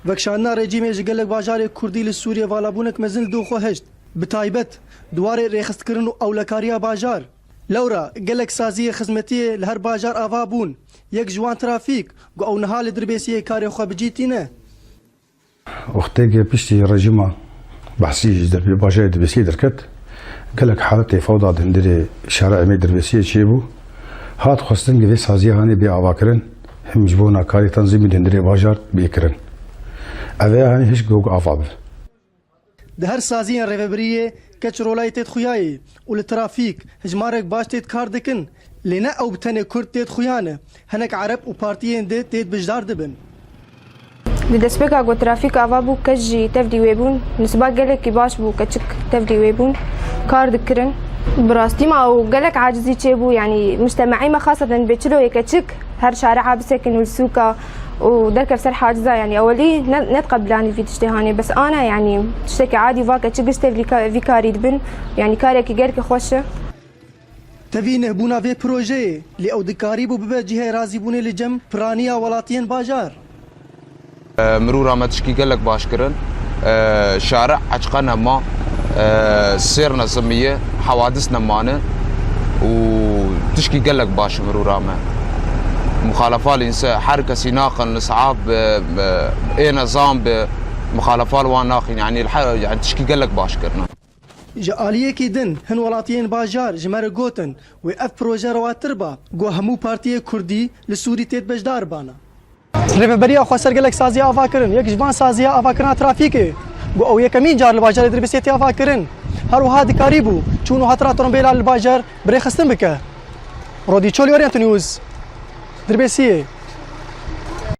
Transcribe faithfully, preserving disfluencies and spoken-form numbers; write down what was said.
Vekşandina rejîmê ji gelek bajarê Kurdî li Sûriyê valabûnek mezin li dû xwe hişt. Bi taybet, di warê rêxistkirin û ewlekariya bajar. Lewra, gelek saziyê xizmetiyê li her bajar ava bûn. Yek ji wan trafîk, ku ew niha li Dirbêsiyê karê xwe bi cî tîne. Wextê ku piştî rejîma Behsî ji Dirbê-, bajarê Dirbêsiyê derket, gelek haletê fewda di hundirê şareê me Dirbêsiyê çêbû. Hat xwestin ku vê saziya hanê bê avakirin, him ji bona karê tenzîmî di hundirê bajar bê kirin. Ev ê hanê hişk gog ava bi. Di her saziyên rêvebiriyê keç rolayê têt xuyayê û li trafîk hejmarek baş têt kar dikin, lê ne ew bi tenê Kurd têt xuya ne, hinek Ereb û partiyên di têt bijdar dibin. Di destpêka ku trafîk ava bû, keç jî tevlî wê bûn. Nisba gelekî baş bû, keçik tevlî wê bûn. Kar dikirin. Bi rastî ma û gelek acizî çêbû, yanî mujtemeî me xaseten bê çilo yê keçik her şare'a bisekin û li sûka û derkev ser haciza, yanî ewelî ne, nediqebilanî vî tiştê hanê, bes ana, yanî tiştekî adî va keçik giş tevlî ka-, vî karî dibin, yanî karekî gelkî xweş e. Tevî nehbûna vê projeyê, lê ew dikarîbû bibe cihê razîbûnê li cem piraniya welatiyên bajar. Mirûra me tişkî gelek baş kirin. Şare eçqe nema, sêr nezimiye, hewadis nemane û tişkî gelek baş mirûra me. Muxalefa lînse, her kesî naqin li saab, ê nezan bi muxalefa li wan naxin, yanî li he-, yanî tişkî gelek baş kirine. Ji aliyekî din, hin welatiyên bajar ji me re gotin, wê ev proje rewatir ba, ku hemû partiyê Kurdî li Sûrî têt beşdar bana. Rêveberiya xwe ser gelek saziya ava kirin. Yek ji van saziya avakirina trafîkê, ku ew yekemîn car li bajarê Dirbêsiyê tê ava kirin. Her wiha dikarîbû çûn û hatina otomobîla li bajar bi rêxistin bike. Rodî Çolî, Orient News, Dirbêsiyê.